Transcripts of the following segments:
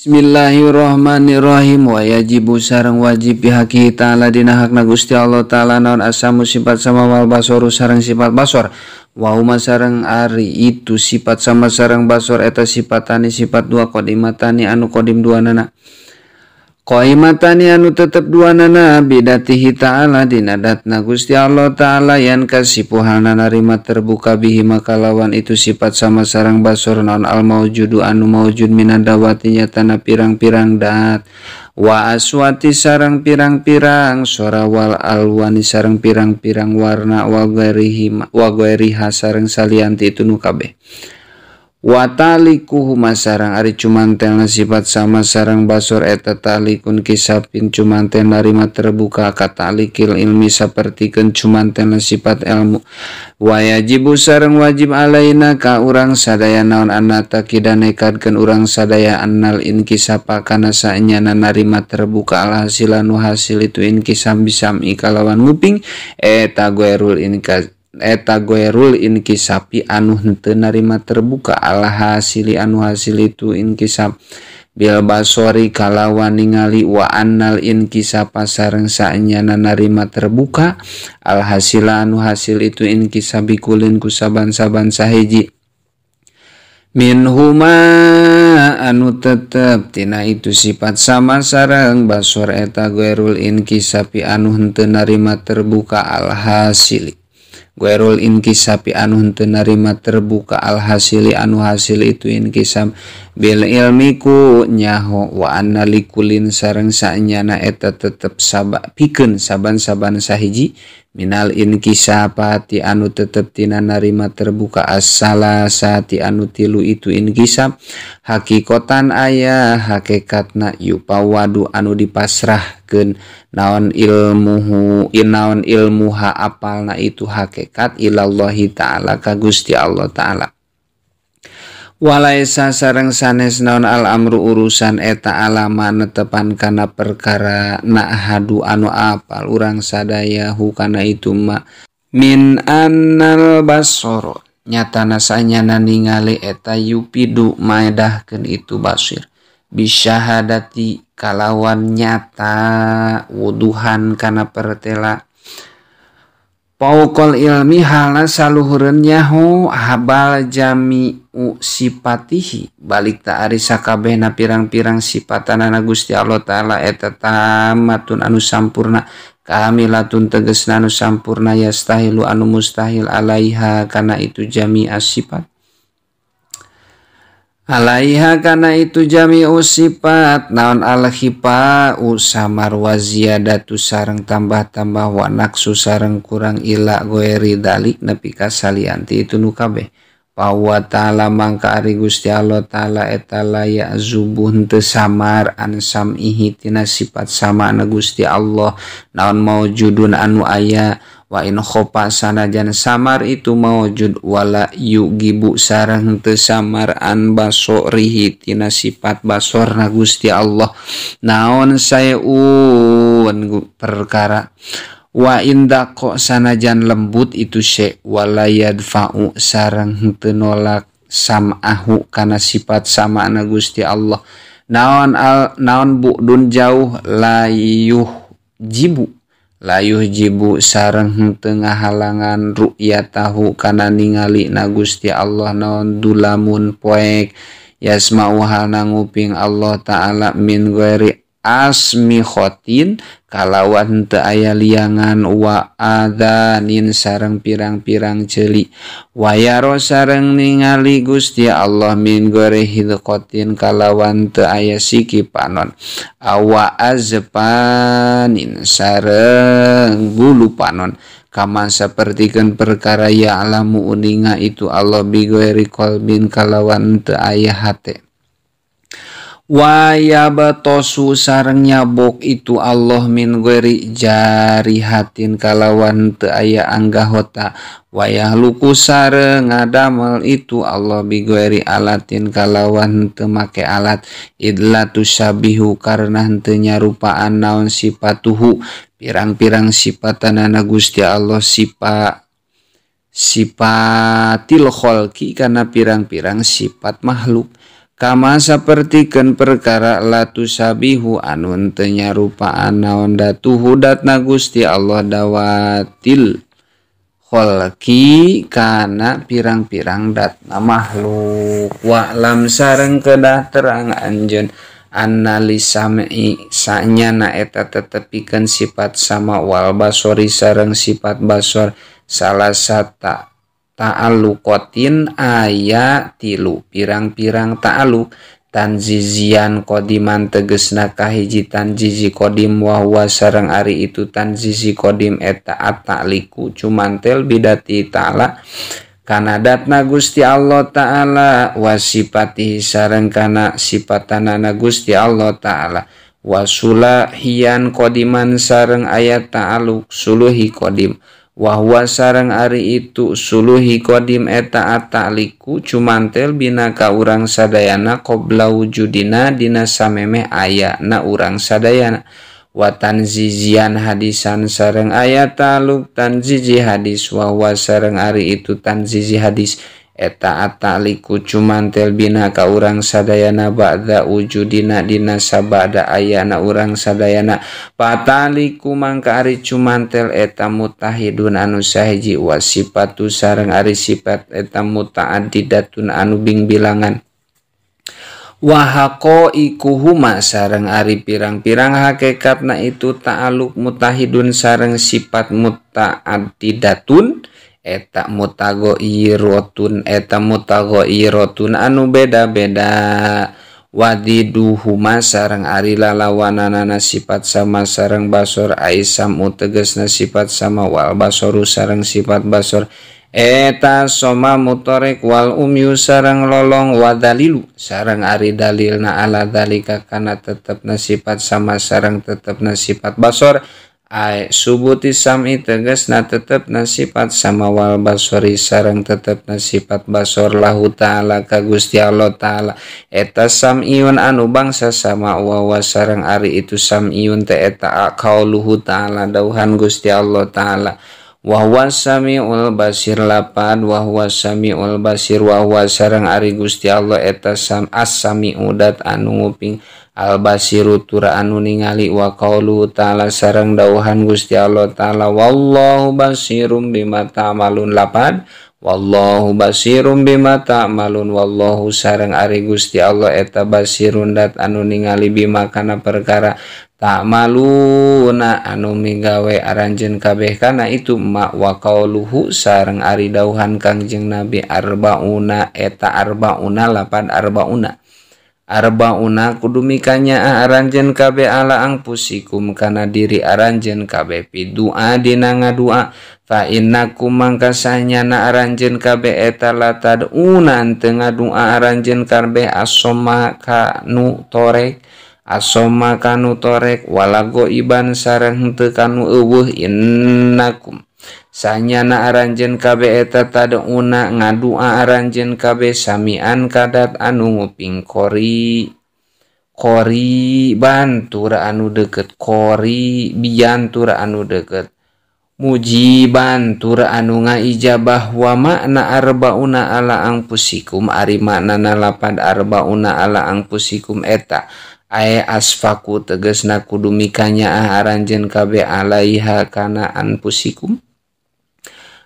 Bismillahirrahmanirrahim. Wa yajibu sareng wajib bihaqi ta'ala dina hakna Gusti Allah ta'ala naon asamu sifat sama wal basoru sareng sifat basor wa huma sareng ari itu sifat sama sareng basor eta sifatani sifat dua qadimatani anu qadim dua nana qaimatani anu tetep dua nana bidatihi ta'ala dina datna Gusti Allah ta'ala yan kasipu halna narima terbuka bihi maka lawan itu sifat sama sareng basor naon al maujudu anu maujud minadawati nyatana pirang-pirang dat wa aswati sareng pirang-pirang sora wal alwani sareng pirang-pirang warna wa ghairiha sareng salianti itu nu kabeh wa talikuhu sareng ari cumantelna sifat sama sareng basor eta talikun kisapin cumantel narima terbuka katalikil ilmi sapertikeun cumantelna sifat ilmu wa yajibu sareng wajib alaina ka urang sadaya naon anata kida nekadkeun urang sadaya annal inkisapa kana saenyana narima terbuka al hasil anu hasil itu inkisam bisami kalawan nguping eta ghairul inkas eta ghairul inkisapi anu henteu narima terbuka al hasili anu hasil itu inkisap bil basori kalawan ningali wa annal inkisapa sareng saenyana narima terbuka al hasila anu hasil itu inkisabi kulin ku saban-saban sahiji minhuma anu tetep tina itu sifat sama sareng basor eta ghairul inkisapi anu henteu narima terbuka al hasili ghairul inkisapi anu henteu narima terbuka al hasili anu hasil itu inkisab bil ilmi ku nyaho wa anna likulin sareng saenyana eta tetep saba pikeun saban-saban sahiji minal inkisapati anu tetep tina narima terbuka as-salasati anu tilu itu inkisab hakikotan aya hakikatna yupawadu anu dipasrahkeun naon ilmuhu naon ilmuha apalna itu hakikat ilallahi ta'ala ka Gusti Allah ta'ala walaisa sareng sanes naon al amru urusan eta alama netepan kana perkara na hadu anu apal urang sadaya hu kana itu ma min annal basoro nyatana sanyana ningali eta yupidu maedahkeun itu basir bisyahadati kalawan nyata wuduhan kana pertela pauqal ilmi halna saluhureun nyaho habal jami'u sipatihi balik ta ari sakabehna pirang-pirang sipatanana Gusti Allah ta'ala eta tamatun anu sampurna kamilatun tegesna anu sampurna yastahilu anu mustahil alaiha kana itu jami'a sifat alaiha kana itu jami'u sifat naon al-khifa'u samar wa ziyadatu sareng tambah-tambah wa naqsu sareng kurang ila ghairi dalik nepi ka salianti itu nu kabeh wa ta'ala mangka ari Gusti Allah ta'ala eta la ya'zubu henteu samar an sam'ihi tina sifat sama na Gusti Allah naon maujudun anu aya wa in khofa sanajan samar itu maujud wala yugibu sareng teu samar an basorihi tina sifat basorna Gusti Allah naon saeun perkara wa indaqo sanajan lembut itu syai wala yadfa'u sareng teu nolak sam'ahu kana sifat sama'na Gusti Allah naon al naon bu'dun jauh layuh jibu layuh jibu sareng henteu ngahalangan ru'yatahu kana ningali na Gusti Allah naon dulamun poek yasma'u halna nguping Allah ta'ala min ghairi asmi khotin kalawan teu aya liangan wa adzanin sareng pirang-pirang ceuli wa yaro sareng ningali Gusti Allah min ghairi hidqatin kalawan teu aya siki panon awa azpanin sareng bulu panon kama sapertikeun perkara ya alamu uninga itu Allah bi ghairi qalbin kalawan teu aya hate wa yabtosu sareng nyabok itu Allah min ghairi jarihatin kalawan teu aya anggahota wa yahluku sareng ngadamel itu Allah bi ghairi alatin kalawan teu make alat idla tusabihu karena henteu nyarupaan naon sifatuhu pirang-pirang sifatanana Gusti Allah sifat sifatil khalqi kana pirang-pirang sifat makhluk. Kama sapertikeun perkara la tusabihu anu teu nyarupaan naon datuhu datna Gusti Allah dawatil kholqi kana pirang-pirang datna makhluk. Wa lam sareng kedah terang anjeun anna lisami sanyana eta tetepikeun sifat sama wal basori sareng sifat basor salah sata ta'alluqatin aya tilu pirang-pirang ta'alluq tanzizian qadiman tegesna kahiji tanzizi qadim wa huwa sareng ari itu tanzizi qadim eta at-ta'liqu cumantel bidati ta'ala kana datna Gusti Allah ta'ala wa sifatihi sareng kana sifatanana Gusti Allah ta'ala wa sulahiyan qadiman sareng aya ta'alluq suluhi qadim wa huwa sareng ari itu suluhi qadim eta at-ta'liqu cumantel bina ka urang sadayana qabla wujudina dina samemeh ayana urang sadayana wa tanzizian hadisan sareng aya ta'alluq tanzizi hadis wa huwa sareng ari itu tanzizi hadis eta at-ta'liqu cumantel bina ka urang sadayana ba'da wujudina dina sabada ayana urang sadayana pataliku mangka ari cumantel eta mutahidun anu sahiji wa sifatu sareng ari sifat eta mutaaddidatun anu bingbilangan wa haqaiquhuma sareng ari pirang-pirang hakikatna itu ta'alluq mutahidun sareng sifat mutaaddidatun eta mutaghayyirotun eta mutaghayyirotun anu beda-beda wadiduhuma sareng ari lalawananana sifat sama sareng basor aisamu tegesna sifat sama wal basoru sareng sifat basor eta soma mutorek wal umyu sareng lolong wadalilu sareng ari dalilna ala dalika kana tetepna sifat sama sareng tetepna sifat basor ai subuti sam'i tegasna tetepna sifat sama wal basori sareng tetepna sifat basor lahu ta'ala ka Gusti Allah ta'ala eta sam'iun anu bangsa sama wa sareng ari itu sam'iun teh eta qauluhu ta'ala dauhan Gusti Allah ta'ala wa huwa samiul basir lapan wa huwa samiul basir wa huwa sareng ari Gusti Allah eta sam as-sami'u dat anu nguping al-basiru tura anu ningali wa qaulu ta'ala sareng dauhan Gusti Allah ta'ala wallahu basirum bima ta'malun lapan wallahu basirum bima ta'malun wallahu sareng ari Gusti Allah eta basirun dat anu ningali bima kana perkara ta'maluna anu migawe aranjeun kabeh kana itu ma wa qauluhu sareng ari dauhan Kangjeng Nabi arbauna eta arbauna lapan arbauna arbauna kudu mikanya aranjeun kabeh ala angpusikum kana diri aranjeun kabeh pidua dina ngadua fa innakum mangka sanyana aranjeun kabeh eta lataduna teu ngadua aranjeun kabeh asoma kanu torek asoma kanu torek walago iban sareng henteu kanu eueuh innakum sanyana aranjeun kabeh eta tad'una ngadua aranjeun kabeh samian kadat anu nguping kori kori bantura anu deket kori biantura anu deket mujiban tura anu ngaijabah wa makna arbauna ala angpusikum ari maknana lapan arbauna ala angpusikum eta ae asfaku tegesna kudu mikanya aranjeun kabeh alaiha kana anpusikum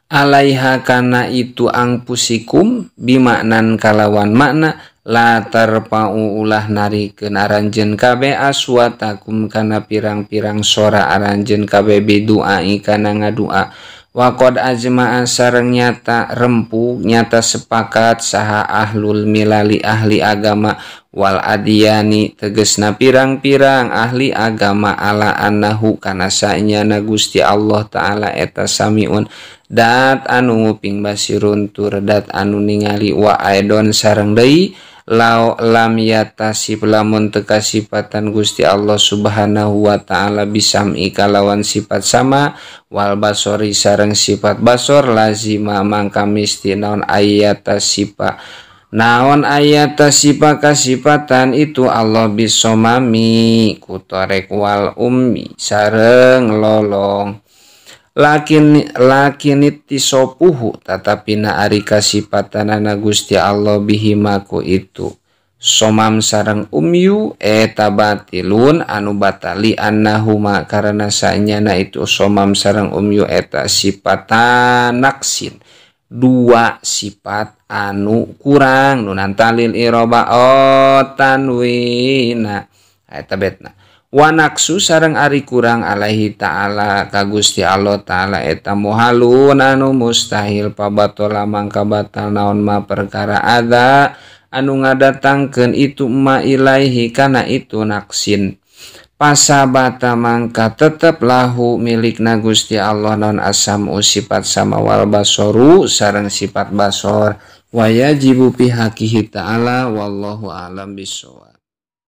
alaiha kana itu angpusikum bimaknan kalawan makna la tarpa'u ulah narikeun aranjeun kabeh aswatakum kana pirang-pirang sora aranjeun kabeh biduai kana ngadua wa qad ajma'a sareng nyata rempug nyata sepakat saha ahlul milali ahli agama wal adiyani tegesna pirang-pirang ahli agama ala annahu kana sanyana Gusti Allah ta'ala eta samiun dat anu nguping basirun tur dat anu ningali wa aidon sareng deui lao lam yatasib lamun teu kasipatan Gusti Allah Subhanahu wa ta'ala bisam'i kalawan sifat sama wal basori sareng sifat basor lazima mangka misti naon ayatasipa naon ayatasipa kasipatan itu Allah bisomami kutorek wal ummi sareng lolong lakin lakin tisopuhu tatapi na ari kasipatanana Gusti Allah bihimaku itu Somam sareng umyu eta batilun anu batali annahuma karena sanyana itu somam sareng umyu eta sifatan naksin dua sifat anu kurang nu nantalil iroba tanwina eta betna wa naksu sareng ari kurang alaihi ta'ala ka Gusti Allah ta'ala eta muhalun anu mustahil pabatola mangka batal naon ma perkara ada anu ngadatangkeun itu ma ilaihi kana itu naksin pasabata mangka tetep lahu milikna Gusti Allah non asam sifat sama wal basoru sareng sifat basor wa yajibu pihakihi ta'ala wallahu a'lam bissawab.